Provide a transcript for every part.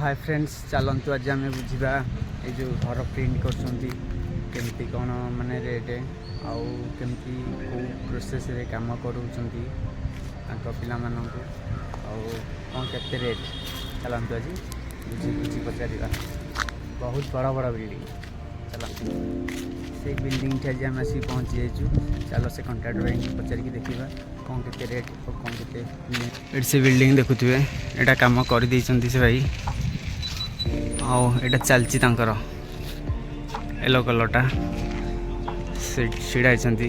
ହାଏ friends, ଚାଲନ୍ତୁ ଆଜି ଆମେ ବୁଝିବା ଏଇ ଯେଉଁ ଘର ପ୍ରିଣ୍ଟ କରୁଛନ୍ତି, କେମିତି କ'ଣ ମାନେ ରେଟ୍ ଆଉ କେମିତି କେଉଁ ପ୍ରୋସେସ୍ରେ କାମ କରୁଛନ୍ତି ତାଙ୍କ ପିଲାମାନଙ୍କୁ ଆଉ କ'ଣ କେତେ ରେଟ୍। ଚାଲନ୍ତୁ ଆଜି ବୁଝି ବୁଝି ପଚାରିବା। ବହୁତ ବଡ଼ ବଡ଼ ବିଲ୍ଡିଂ। ଚାଲନ୍ତୁ, ସେଇ ବିଲ୍ଡିଂଠି ଆଜି ଆମେ ଆସିକି ପହଞ୍ଚି ଯାଇଛୁ। ଚାଲ, ସେ କଣ୍ଟ୍ରାକ୍ଟର ଭାଇଙ୍କୁ ପଚାରିକି ଦେଖିବା କ'ଣ କେତେ ରେଟ୍ ଆଉ କ'ଣ କେତେ। ଏଠି ସେ ବିଲ୍ଡିଂ ଦେଖୁଥିବେ, ଏଇଟା କାମ କରିଦେଇଛନ୍ତି ସେ ଭାଇ ଆଉ ଏଇଟା ଚାଲିଛି ତାଙ୍କର। ୟେଲୋ କଲର୍ଟା ସେ ଛିଡ଼ା ହେଇଛନ୍ତି।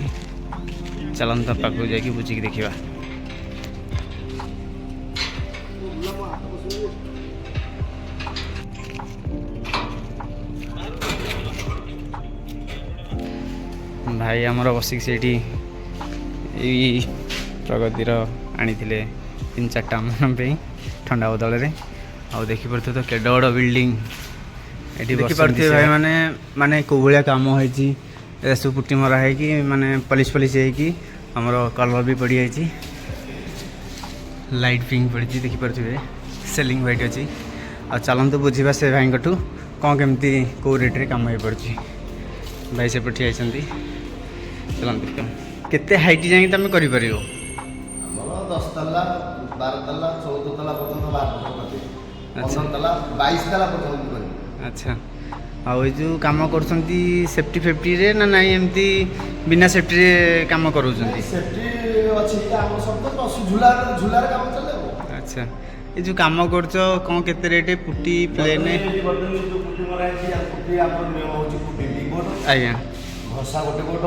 ଚାଲନ୍ତୁ, ତା ପାଖକୁ ଯାଇକି ବୁଝିକି ଦେଖିବା। ଭାଇ ଆମର ବସିକି ସେଇଠି ଏଇ ପ୍ରଗତିର ଆଣିଥିଲେ ତିନି ଚାରିଟା ଆମ ପାଇଁ ଥଣ୍ଡା ବଦଳରେ। ଆଉ ଦେଖିପାରୁଥିବେ ତ, କେଡ଼େ ବଡ଼ ବିଲ୍ଡିଂ। ଏଠି ଦେଖିପାରୁଥିବେ ଭାଇମାନେ, ମାନେ କେଉଁ ଭଳିଆ କାମ ହେଇଛି। ଏସବୁ ପୁଟି ମରା ହେଇକି, ମାନେ ପଲିସ୍ ପଲିସ୍ ହେଇକି, ଆମର କଲର୍ ବି ପଡ଼ିଯାଇଛି, ଲାଇଟ୍ ପିଙ୍କ ପଡ଼ିଛି। ଦେଖିପାରୁଥିବେ, ସିଲିଂ ହ୍ୱାଇଟ୍ ଅଛି। ଆଉ ଚାଲନ୍ତୁ ବୁଝିବା ସେ ଭାଇଙ୍କଠୁ କ'ଣ କେମିତି କେଉଁ ରେଟ୍ରେ କାମ ହେଇପାରୁଛି। ଭାଇ ସେପଟେ ଠିଆ ହେଇଛନ୍ତି। ଚାଲନ୍ତୁ, କେତେ ହାଇଟ୍ ଯାଇକି ତୁମେ କରିପାରିବ? ଆମର 10 ତାଲା, 12 ତାଲା, 14 ତାଲା ପର୍ଯ୍ୟନ୍ତ ବାହାର କରିଦେବି। 15 ତାଲା, 22 ତାଲା ପର୍ଯ୍ୟନ୍ତ ବି କରିବି। ଆଚ୍ଛା, ଆଉ ଏଇ ଯେଉଁ କାମ କରୁଛନ୍ତି, ସେଫ୍ଟି ଫେଫ୍ଟିରେ ନା ନାଇଁ, ଏମିତି ବିନା ସେଫ୍ଟିରେ କାମ କରୁଛନ୍ତି? ସେଫ୍ଟି ଅଛି। ଆମର ସବୁ ତ ରସି ଝୁଲାରେ ଝୁଲାରେ କାମ ଚାଲେ ଆଉ। ଆଚ୍ଛା, ଏ ଯେଉଁ କାମ କରୁଛ, କ'ଣ କେତେ ରେଟ୍ ପୁଟି ପ୍ଲେନ୍? ଏଠି ବର୍ତ୍ତମାନ ଯୋଉ ପୁଟି ମରା ହେଇଛି, ଆଉ ପୁଟି ଆମର ନିୟମ ହେଉଛି ପୁଟି 2 କୋଟ, ଘଷା ଗୋଟେ କୋଟ,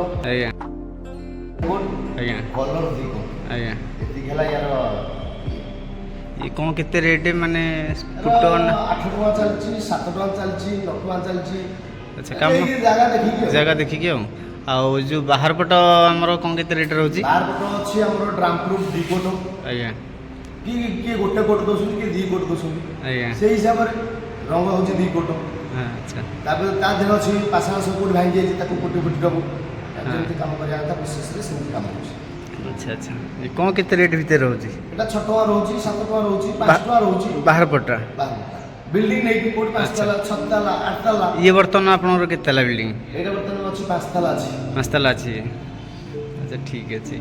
କୋଟ, କଲର 2 କୋଟ। ଏତିକି ହେଲା ୟାର। ଇଏ କ'ଣ କେତେ ରେଟ୍ ମାନେ ଫୁଟ ନା? 8 ଟଙ୍କା ଚାଲିଛି, 7 ଟଙ୍କା ଚାଲିଛି, 9 ଟଙ୍କା ଚାଲିଛି। ଆଚ୍ଛା, କାମ ଏଇ ଜାଗା ଦେଖିକି ଆଉ। ଜାଗା ଦେଖିକି। ଆଉ ଆଉ ଯେଉଁ ବାହାର ପଟ ଆମର କ'ଣ କେତେ ରେଟ୍ ରହୁଛି? ବାହାର ପଟ ଅଛି ଆମର ଡ୍ରାମ୍ ପ୍ରୁଫ୍ 2 କୋଟ। କିଏ କିଏ ଗୋଟେ କୋଟ ଦେଉଛନ୍ତି, କିଏ 2 କୋଟ ଦେଉଛନ୍ତି। ସେଇ ହିସାବରେ ରଙ୍ଗ ହେଉଛି 2 କୋଟ। ତାପରେ ତା ଦେହରେ ଅଛି ପାଷାଣ ସବୁ କୋଉଠି ଭାଙ୍ଗି ଯାଇଛି, ତାକୁ ପୋଟି ପୋଟି ଦେବୁ। ଯେମିତି କାମ କରିବା କଥା ପ୍ରୋସେସରେ ସେମିତି କାମ ହେଉଛି। ଆଚ୍ଛା, ଏ କ'ଣ କେତେ ରେଟ୍ ଭିତରେ ରହୁଛି? ଏଇଟା 6 ଟଙ୍କା ରହୁଛି, 7 ଟଙ୍କା ରହୁଛି, 5 ଟଙ୍କା ରହୁଛି। ବାହାର ପଟଟା? ବିଲ୍ଡିଂ ନେଇକି କୋଉଠି ପାଞ୍ଚ ତାଲା, ଛଅ ତାଲା, ଆଠ ତାଲା। ଇଏ ବର୍ତ୍ତମାନ ଆପଣଙ୍କର କେତେ ତାଲା ବିଲ୍ଡିଂ? ଏଇଟା ବର୍ତ୍ତମାନ ଅଛି ପାଞ୍ଚ ତାଲା ଅଛି। ପାଞ୍ଚ ତାଲା ଅଛି। ଆଚ୍ଛା, ଠିକ୍ ଅଛି।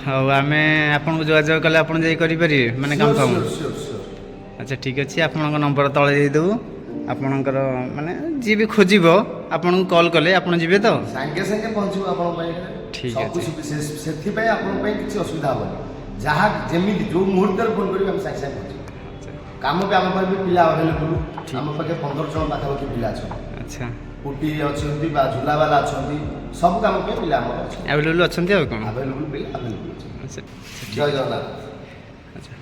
ହଉ, ଆମେ ଆପଣଙ୍କୁ ଯୋଗାଯୋଗ କଲେ ଆପଣ ଯାଇ କରିପାରିବେ ମାନେ କାମ ଫାମ? Sure. ଆଚ୍ଛା, ଠିକ୍ ଅଛି। ଆପଣଙ୍କ ନମ୍ବର ତଳେ ଦେଇଦେବୁ। ଆପଣଙ୍କର ମାନେ ଯିଏ ବି ଖୋଜିବ, ଆପଣଙ୍କୁ କଲ୍ କଲେ ଆପଣ ଯିବେ ତ? ସାଙ୍ଗେ ସାଙ୍ଗେ ପହଞ୍ଚିବ ଆପଣଙ୍କ ପାଇଁ। ଠିକ୍ ସବୁ ଅଛି। ସେଥିପାଇଁ ଆପଣଙ୍କ ପାଇଁ କିଛି ଅସୁବିଧା ହେବନି। ଯାହା ଯେମିତି ଯୋଉ ମୁହୂର୍ତ୍ତରେ ଫୋନ୍ କରିବେ, ଆମେ ସାଙ୍ଗେ ସାଙ୍ଗେ ପହଞ୍ଚିବୁ। କାମ ବି ଆମ ପାଖରେ ବି ପିଲା ଆଭେଲେବୁଲ୍। ଆମ ପାଖରେ 15 ଜଣ ପାଖାପାଖି ପିଲା ଅଛନ୍ତି। ପୁଟି ଅଛନ୍ତି ବା ଝୁଲାବାଲା ଅଛନ୍ତି, ସବୁ କାମ ପାଇଁ ପିଲା ଆମର ଅଛନ୍ତି। ଆଭେଲେବୁଲ୍ ଅଛନ୍ତି ଆଉ କ'ଣ? ଆଭେଲେବୁଲ୍, ପିଲା ଆଭେଲେବୁଲ୍ ଅଛନ୍ତି। ଆଚ୍ଛା। ଜୟ ଜଗନ୍ନାଥ। ଆଚ୍ଛା।